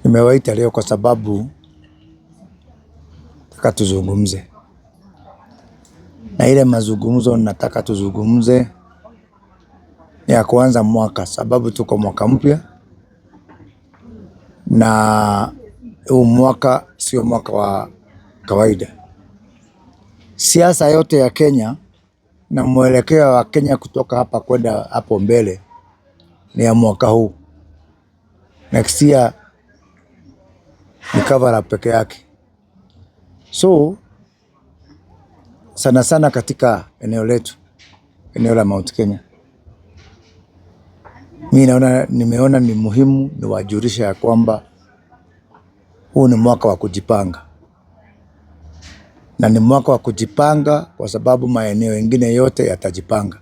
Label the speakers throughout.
Speaker 1: Nimewaita leo kwa sababu nataka tuzungumze, na ile mazungumzo nataka tuzungumze ni ya kuanza mwaka, sababu tuko mwaka mpya na huu mwaka sio mwaka wa kawaida. Siasa yote ya Kenya na mwelekeo wa Kenya kutoka hapa kwenda hapo mbele ni ya mwaka huu. Next year ni cover up peke yake. So sana sana katika eneo letu, eneo la Mount Kenya, mi naona, nimeona ni muhimu niwajulishe ya kwamba huu ni mwaka wa kujipanga, na ni mwaka wa kujipanga kwa sababu maeneo mengine yote yatajipanga.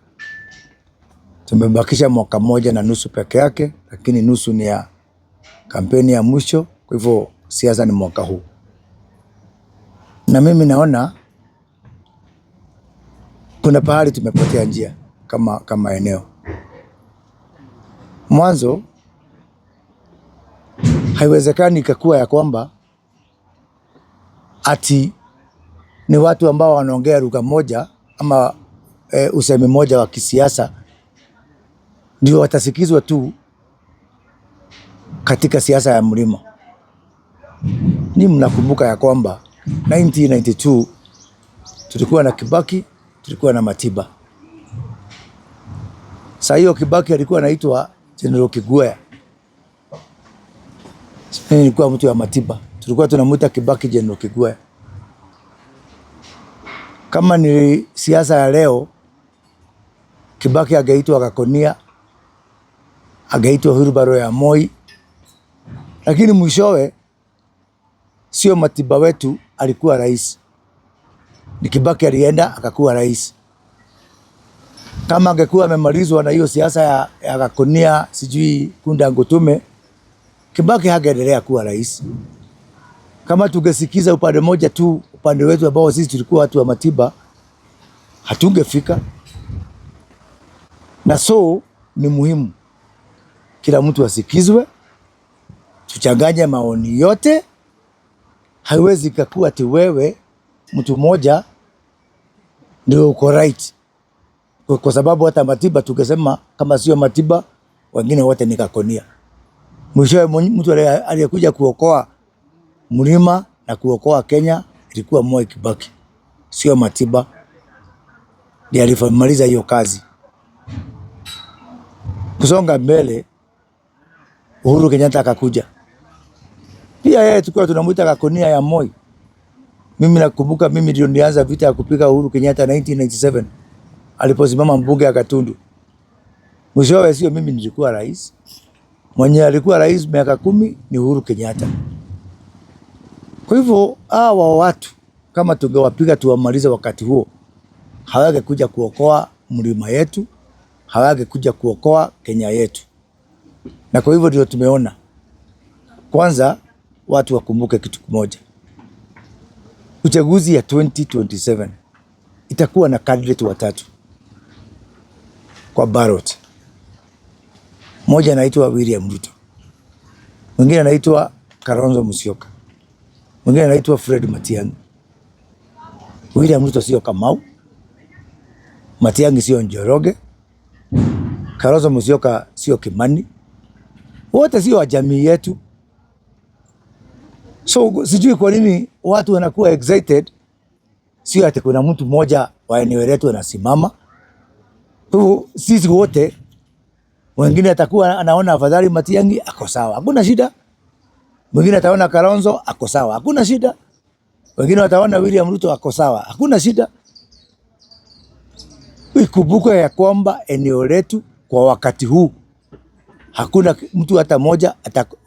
Speaker 1: Tumebakisha mwaka moja na nusu peke yake, lakini nusu ni ya kampeni ya mwisho. Kwa hivyo siasa ni mwaka huu, na mimi naona kuna pahali tumepotea njia kama eneo. Mwanzo haiwezekani ikakuwa ya kwamba ati ni watu ambao wanaongea lugha moja ama usemi moja wa kisiasa ndio watasikizwa tu katika siasa ya mlima. Ni mnakumbuka ya kwamba 1992 tulikuwa na Kibaki, tulikuwa na Matiba. Saa hiyo Kibaki alikuwa anaitwa General Kiguya, mimi nilikuwa mtu wa Matiba, tulikuwa tunamuita Kibaki General Kiguya. Kama ni siasa ya leo, Kibaki angeitwa Gakonia, angeitwa Hurubaro ya Moi, lakini mwishowe sio Matiba wetu alikuwa rais, ni Kibaki alienda akakuwa rais. Kama angekuwa amemalizwa na hiyo siasa ya Gakonia, sijui Kunda Ngutume, Kibaki hangeendelea kuwa rais. Kama tungesikiza upande moja tu, upande wetu ambao sisi tulikuwa watu wa Matiba, hatungefika. Na so ni muhimu kila mtu asikizwe, tuchanganye maoni yote. Haiwezi kakuwa ati wewe mtu mmoja ndio uko right, kwa sababu hata Matiba tungesema kama sio Matiba wengine wote ni Gakonia. Mwishowe mtu aliyekuja kuokoa mlima na kuokoa Kenya ilikuwa Moi Kibaki, sio Matiba. Ndiye alimaliza hiyo kazi. Kusonga mbele, Uhuru Kenyatta akakuja pia, yeye tulikuwa tunamuita Gakonia ya Moi. Mimi nakumbuka mimi ndio nilianza vita ya kupiga Uhuru Kenyatta 1997 aliposimama mbunge ya Gatundu. Mwishowe sio mimi nilikuwa rais, mwenye alikuwa rais miaka 10 ni Uhuru Kenyatta. Kwa hivyo hawa watu kama tungewapiga tuwamalize wakati huo, hawangekuja kuokoa mlima yetu, hawangekuja kuokoa Kenya yetu. Na kwa hivyo ndio tumeona kwanza watu wakumbuke kitu kimoja, uchaguzi ya 2027 itakuwa na candidate watatu kwa ballot. Mmoja anaitwa William Ruto, mwingine anaitwa Kalonzo Musyoka, mwingine anaitwa Fred Matiang'i. William Ruto sio Kamau, Matiang'i sio Njoroge, Kalonzo Musyoka sio Kimani, wote sio wa jamii yetu. So sijui kwa nini watu wanakuwa excited, sio ati kuna mtu mmoja wa eneo letu anasimama. Kwa hivyo sisi wote, wengine atakuwa anaona afadhali Matiang'i ako sawa, hakuna shida. Mwingine ataona Kalonzo ako sawa, hakuna shida. Wengine wataona William Ruto ako sawa, hakuna shida. Ikumbuke ya kwamba eneo letu kwa wakati huu hakuna mtu hata moja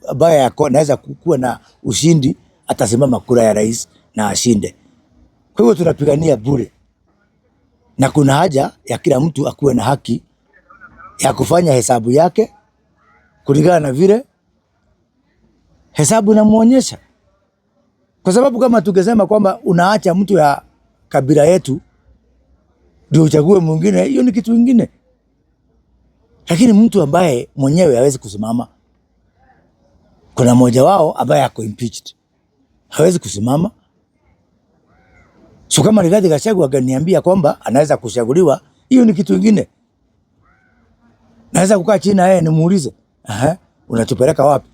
Speaker 1: ambaye anaweza kuwa na ushindi atasimama kura ya rais na ashinde. Kwa hivyo tunapigania bure, na kuna haja ya kila mtu akuwe na haki ya kufanya hesabu yake kulingana na vile hesabu inamuonyesha, kwa sababu kama tungesema kwamba unaacha mtu ya kabila yetu ndio uchague mwingine, hiyo ni kitu kingine. Lakini mtu ambaye mwenyewe hawezi kusimama. Kuna mmoja wao ambaye ako impeached, hawezi kusimama. So kama Rigathi Gachagua akaniambia kwamba anaweza kuchaguliwa, hiyo ni kitu kingine. Naweza kukaa chini na yeye nimuulize, aha, unatupeleka wapi?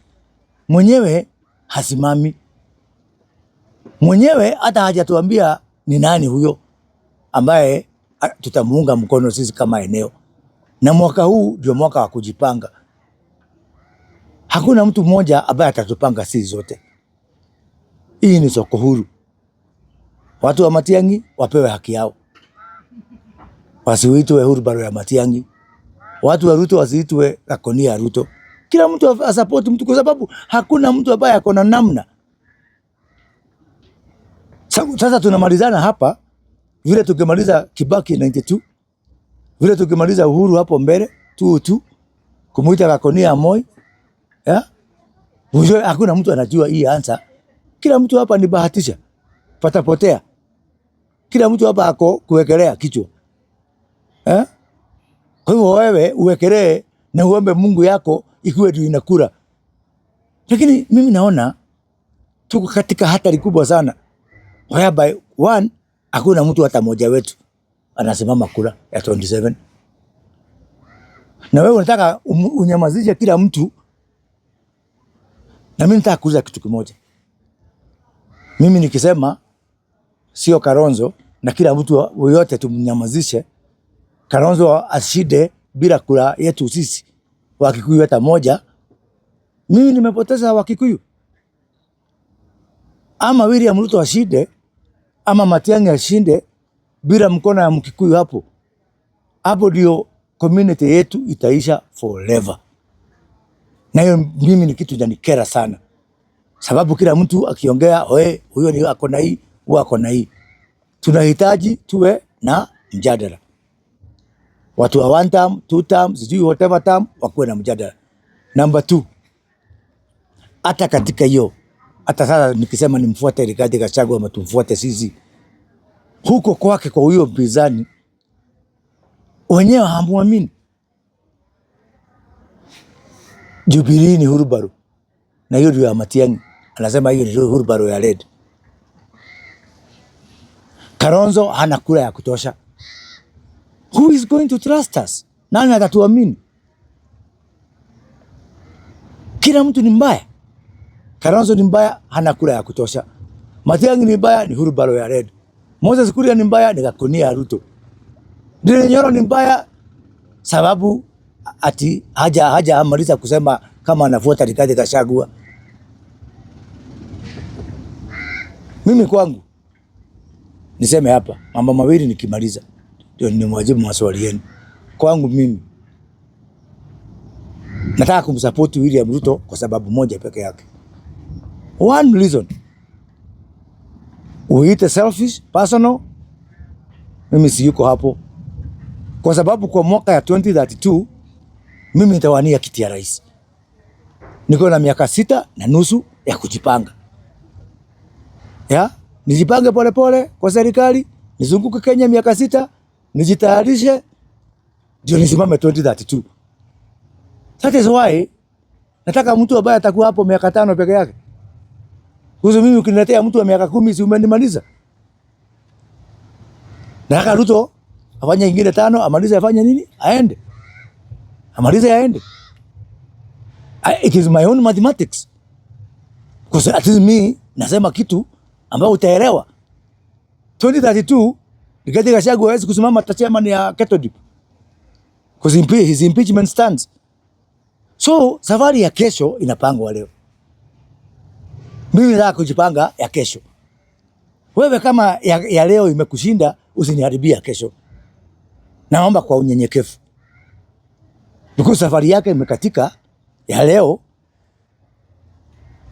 Speaker 1: Mwenyewe hasimami, mwenyewe hata hajatuambia ni nani huyo ambaye tutamuunga mkono sisi kama eneo. Na mwaka huu ndio mwaka wa kujipanga. Hakuna mtu mmoja ambaye atatupanga sisi zote. Hii ni soko huru. Watu wa Matiang'i wapewe haki yao, wasiitwe wheelbarrow ya Matiang'i. Watu wa Ruto wasiitwe Gakonia ya Ruto. Kila mtu asapoti mtu, kwa sababu hakuna mtu ambaye ako na namna. Sasa tunamalizana hapa vile tukimaliza Kibaki 92, vile tukimaliza Uhuru hapo mbele 202, kumuita Gakonia Moi, yeah? Ujue hakuna mtu anajua hii answer. Kila mtu hapa ni bahatisha, patapotea. Kila mtu hapa ako kuwekelea kichwa, eh? Kwa hivyo wewe uwekelee na uombe Mungu yako ikiwe ndio inakula. Lakini mimi naona tuko katika hatari kubwa sana, whereby one, hakuna mtu hata mmoja wetu anasimama kura ya 27, na wewe unataka unyamazishe kila mtu. Na mimi nataka kuuliza kitu kimoja. Mimi nikisema sio Kalonzo na kila mtu yoyote tumnyamazishe Kalonzo ashinde bila kura yetu sisi Wakikuyu hata moja, mimi nimepoteza Wakikuyu. Ama William Ruto ashinde ama Matiang'i ashinde bila mkono ya Mkikuyu hapo, hapo ndio community yetu itaisha forever. Na hiyo mimi ni kitu inanikera sana, sababu kila mtu akiongea, oe, huyo ni ako na hii, huyo ako na hii. Tunahitaji tuwe na mjadala. Watu wa one term, two term, sijui whatever term, wakuwe na mjadala. Number two, hata katika hiyo, hata sasa nikisema nimfuate Rigathi Gachagua ama tumfuate sisi, huko kwake kwa huyo mpinzani wenyewe hamuamini. Jubilee ni wheelbarrow, na hiyo ndio ya Matiang'i, anasema hiyo ni wheelbarrow ya red. Kalonzo hana kura ya kutosha. Who is going to trust us? Nani atatuamini? Kila mtu ni mbaya. Kalonzo ni mbaya, hana kura ya kutosha. Matiang'i ni mbaya, ni wheelbarrow ya red. Moses Kuria ni mbaya, ni Gakonia ya Ruto. Ndindi Nyoro ni mbaya sababu ati haja amaliza kusema kama anafuata Rigathi Gachagua. Mimi kwangu niseme hapa mambo mawili nikimaliza ndio nimwajibu maswali yenu. Kwangu mimi nataka kumsupport William Ruto kwa sababu moja peke yake. One reason. Uite selfish, personal, mimi siyuko hapo. Kwa sababu kwa mwaka ya 2032 mimi nitawania kiti ya rais. Niko na miaka 6.5 ya kujipanga. Ya? Nijipange pole pole kwa serikali, nizunguke Kenya miaka 6, nijitayarishe ndio nisimame 2032. That is why nataka mtu ambaye atakuwa hapo miaka 5 peke yake. Kuhusu mimi ukiniletea mtu wa miaka 10 si umenimaliza. Nataka Ruto afanye ingine 5, amalize afanye nini? Aende. Amalize aende. It is my own mathematics. Because at least me nasema kitu ambayo utaelewa. 2032 Rigathi Gachagua hawezi kusimama hata chairman ya Cathodip. Because his impeachment stands. So safari ya kesho inapangwa leo. Mimi nataka kujipanga ya kesho. Wewe kama ya leo imekushinda, usiniharibia kesho. Naomba kwa unyenyekevu. Because safari yake imekatika ya leo,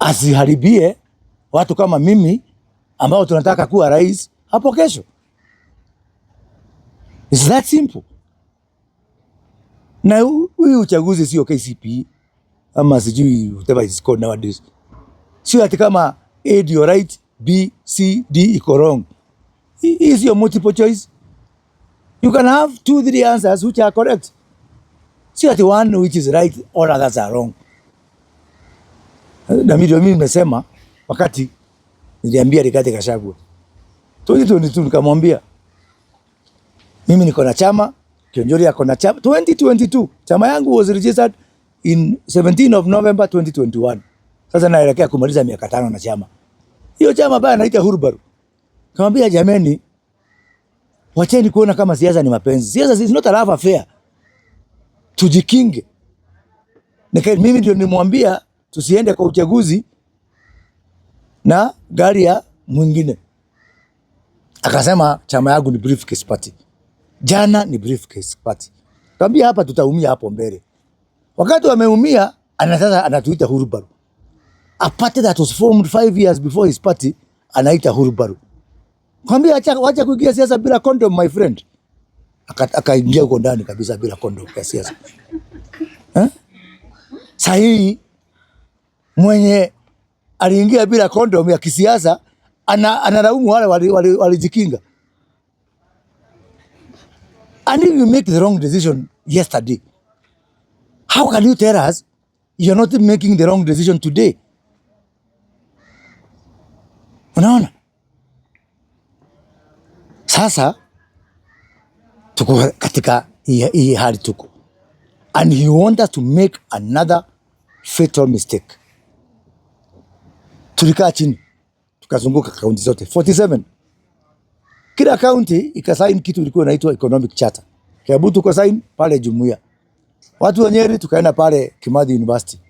Speaker 1: asiharibie watu kama mimi ambao tunataka kuwa rais hapo kesho. It's that simple. Na huyu uchaguzi sio KCPE ama sijui whatever it's called nowadays. Sio ati kama A ndio right, B, C, D iko wrong. Hii sio multiple choice. You can have 2, 3 answers which are correct. Sio ati one which is right, all others are wrong. Na mimi ndio mimi nimesema wakati niliambia Rigathi Gachagua 2022, nikamwambia mimi niko na chama, Kiunjuri ako na chama. 2022 chama yangu was registered in 17 of November 2021. Sasa naelekea kumaliza miaka 5 na chama. Hiyo chama baya naita Hurbaru. Kamwambia jameni, wacheni kuona kama siasa ni mapenzi. Siasa is not a love affair. Tujikinge. Mimi ndio nimwambia tusiende kwa uchaguzi na gari ya mwingine. Akasema chama yangu ni briefcase party. Jana ni briefcase party. Kaambia hapa tutaumia hapo mbele. Wakati wameumia, ana sasa anatuita Hurubaru. A party that was formed 5 years before his party anaita Hurubaru. Kwambia acha, wacha kuingia siasa bila condom, my friend. Akaingia huko ndani kabisa bila condom ya siasa. Eh? Sahii mwenye aliingia bila condom ya kisiasa analaumu wale walijikinga. And if you make the wrong decision yesterday, how can you tell us you're not making the wrong decision today? Unaona? Sasa tuko katika hii hali tuko. And he want us to make another fatal mistake. Tulikaa chini tukazunguka kaunti zote 47. Kila kaunti ikasign kitu ilikuwa inaitwa economic charter. Kiambu tuko sign pale Jumuiya. Watu wa Nyeri tukaenda pale Kimathi University.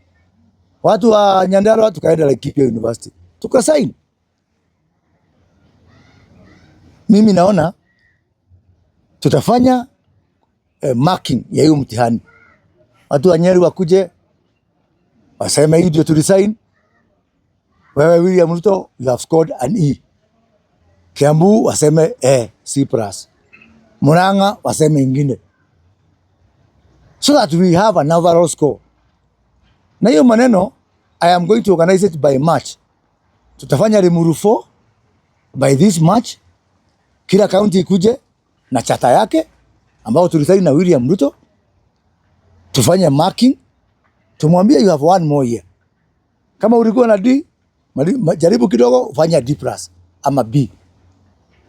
Speaker 1: Watu wa Nyandarua tukaenda Laikipia University. Tukasign. Mimi naona tutafanya marking ya hiyo mtihani. Watu wa Nyeri wakuje waseme hii ndio tulisign. Wewe William Ruto, you have scored an E. Kiambu waseme C plus. Murang'a waseme ingine. So that we have an overall score. Na hiyo maneno I am going to organize it by March. Tutafanya Limuru 4 by this March. Kila county ikuje na charter yake ambao tulisaini na William Ruto. Tufanye marking, tumwambie you have one more year. Kama ulikuwa na D, jaribu kidogo fanya D plus ama B.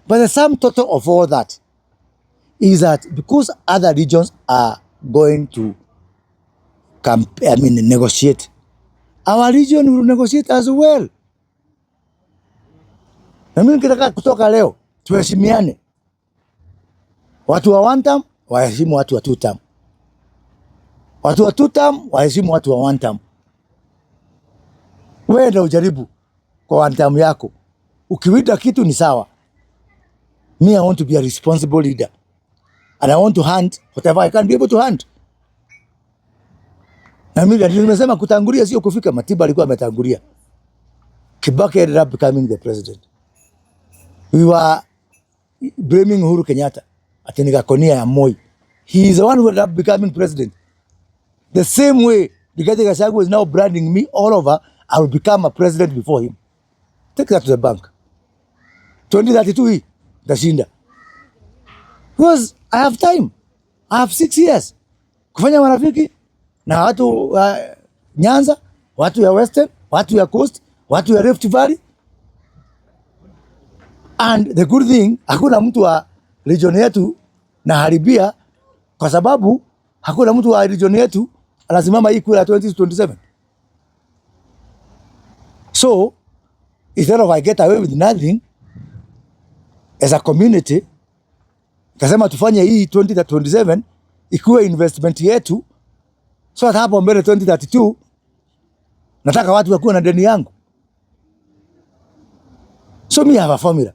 Speaker 1: But the sum total of all that is that because other regions are going to I mean, negotiate, our region will negotiate as well. Na mimi nikitaka kutoka leo tuheshimiane. Watu wa one term waheshimu watu wa two term. Watu wa two term waheshimu watu wa one term. Wewe ndio ujaribu kwa one term yako. Ukiwida kitu ni sawa. Me, I want to be a responsible leader. And I want to hand whatever I can be able to hand. Na mimi ndio nimesema kutangulia sio kufika. Matiba alikuwa ametangulia. Kibaki ended up becoming the president. We were blaming Uhuru Kenyatta ati ni gakonia ya Moi. He is the one who ended up becoming president. The same way Rigathi Gachagua is now branding me all over, I will become a president before him. Take that to the bank. 2032 hii nitashinda. Because I have time. I have 6 years kufanya marafiki na watu wa Nyanza, watu ya Western, watu ya Coast, watu ya Rift Valley. And the good thing, hakuna mtu wa region yetu naharibia, kwa sababu hakuna mtu wa region yetu anasimama hii kura ya 2027. So instead of I get away with nothing as a community, kasema tufanye hii 2027 ikuwe investment yetu, so that hapo mbele 2032 nataka watu wakuwe na deni yangu. So me, I have a formula.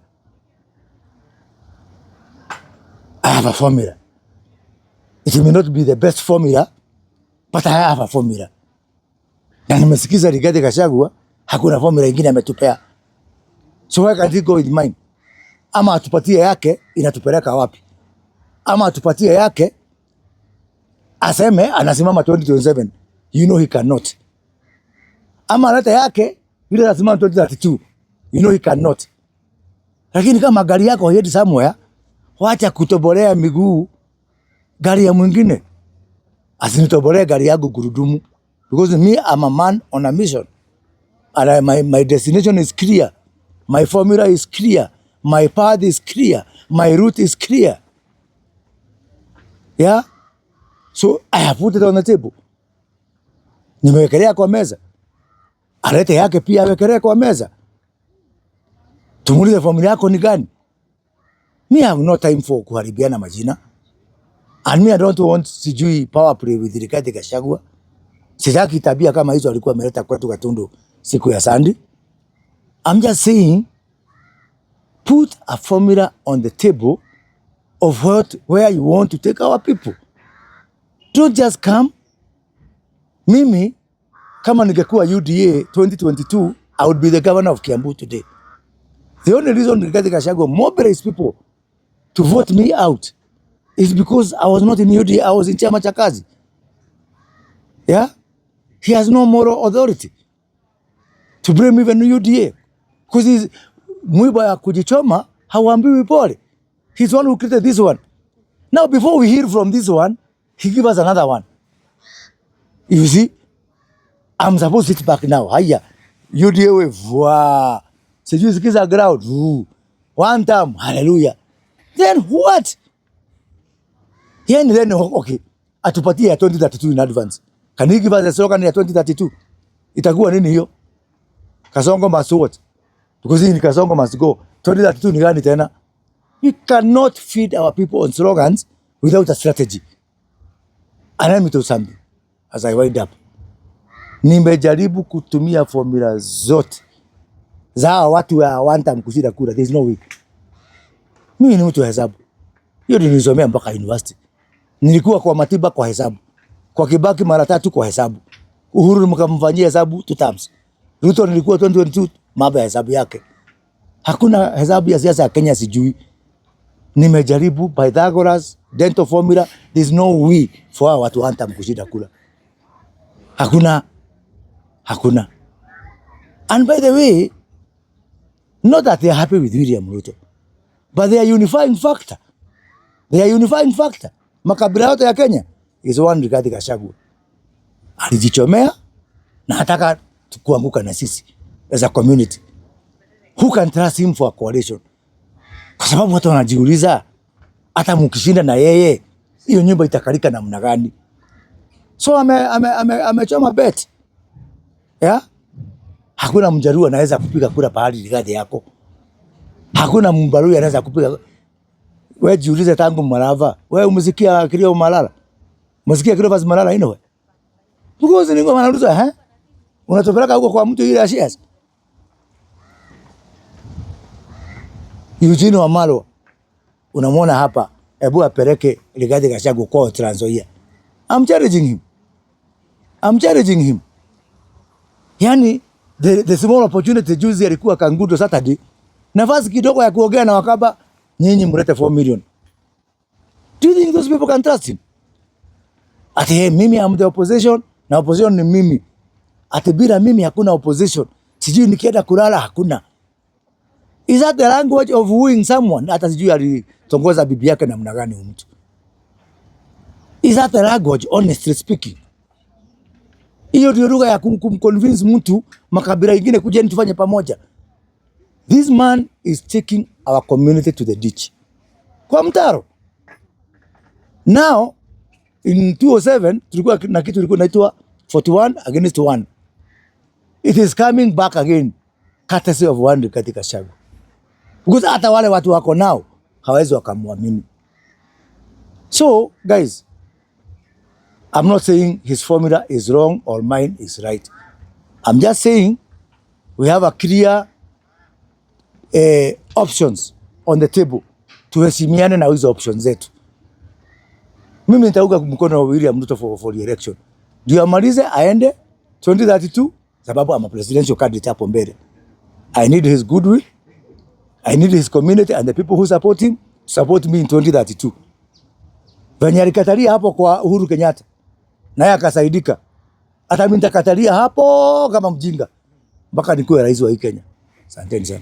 Speaker 1: I have a formula. It may not be the best formula, but I have a formula. Na nimesikiza Rigathi Gachagua, hakuna formula ingine ametupea. So why can't he go with mine? Ama atupatie yake inatupeleka wapi? Ama atupatie yake aseme anasimama 2027. You know he cannot. Ama alete yake vile anasimama 2032. You know he cannot. Lakini kama gari yako haiendi somewhere, wacha kutobolea miguu gari ya mwingine. Asinitobolee gari yangu gurudumu because me, I'm a man on a mission. And my destination is clear. My formula is clear. My path is clear. My route is clear. Yeah? So I have put it on the table. Nimewekelea kwa meza. Alete yake pia awekelee kwa meza. Tumuulize, formula yako ni gani? Me, I have no time for kuharibiana majina. And me, I don't want sijui power play with Rigathi Gachagua. Sitaki tabia kama hizo alikuwa ameleta kwetu Gatundu siku ya Sunday. I'm just saying, put a formula on the table of where you want to take our people. Don't just come. Mimi kama ningekuwa UDA 2022, I would be the governor of Kiambu today. The only reason Rigathi Gachagua mobilized people to vote me out is because I was not in UDA, I was in Chama cha Kazi. Yeah? He has no moral authority to blame even UDA because he's mwiba ya kujichoma hauambiwi pole. He's the one who created this one. Now before we hear from this one, he give us another one. You see, I'm supposed to sit back now. Haya, UDA we vwa. Sijui sikiza ground. Ooh. One time, hallelujah. Then what? Yani then okay, atupatie ya 2032 in advance. Can he give us a slogan ya 2032? Itakuwa nini hiyo? Kasongo must what? Because hii ni Kasongo must go. 2032 ni gani tena? We cannot feed our people on slogans without a strategy. And let me tell you something as I wind up. Nimejaribu kutumia formula zote za hawa watu wa one time kushinda kura. There is no way. Mimi ni mtu wa hesabu. Hiyo ndio nilisomea mpaka university. Nilikuwa kwa Matiba kwa hesabu. Kwa Kibaki mara tatu kwa hesabu. Uhuru mkamfanyia hesabu two times. Ruto nilikuwa 2022, mambo ya hesabu yake. Hakuna hesabu ya siasa ya Kenya sijui. Nimejaribu Pythagoras, dental formula, there's no way for hawa watu one time kushinda kura. Hakuna, hakuna. And by the way, not that they are happy with William Ruto, but they are unifying factor. They are unifying factor. Makabila yote ya Kenya is one Rigathi Gachagua. Alijichomea na hataka kuanguka na sisi as a community. Who can trust him for a coalition? Kwa sababu watu wanajiuliza, hata mkishinda na yeye, hiyo nyumba itakalika namna gani? So amechoma bet. Yeah? Hakuna Mjaluo anaweza kupiga kura pahali Rigathi yako. Hakuna Mbaluya anaweza kupiga. Wewe jiulize, tangu Malava, wewe umesikia kilio Malala? Umesikia Cleophas Malala ino wewe? Because ni ngoma nauliza, eh? Unatupeleka huko kwa mtu ile ashias. Eugene Wamalwa unamwona hapa, hebu apeleke Rigathi Gachagua kwa Trans Nzoia. I'm challenging him. I'm challenging him. Yani the small opportunity, juzi alikuwa Kangundo Saturday, nafasi kidogo ya kuongea na Wakamba, nyinyi mlete 4 million. Do you think those people can trust him? Ati hey, mimi am the opposition na opposition ni mimi. Ati bila mimi hakuna opposition. Sijui nikienda kulala hakuna. Is that the language of wooing someone? Hata sijui alitongoza bibi yake namna gani huyu mtu. Is that the language, honestly speaking? Hiyo ndio lugha ya kumconvince mtu makabila ingine kujeni tufanye pamoja. This man is taking our community to the ditch. Kwa mtaro. Now in 2007 tulikuwa na kitu ilikuwa inaitwa 41 against 1. It is coming back again courtesy of one Rigathi Gachagua. Because hata wale watu wako nao hawezi wakamwamini. So guys, I'm not saying his formula is wrong or mine is right. I'm just saying we have a clear options on the table. Tuheshimiane na hizo options zetu. Mimi nitaunga mkono wa William Ruto for re-election. Ndio amalize aende 2032, sababu I'm a presidential candidate hapo mbele. I need his goodwill. I need his community and the people who support him support me in 2032. Venye alikatalia hapo kwa Uhuru Kenyatta naye akasaidika, hata mimi nitakatalia hapo kama mjinga mpaka nikuwe rais wa hii Kenya. Asanteni sana.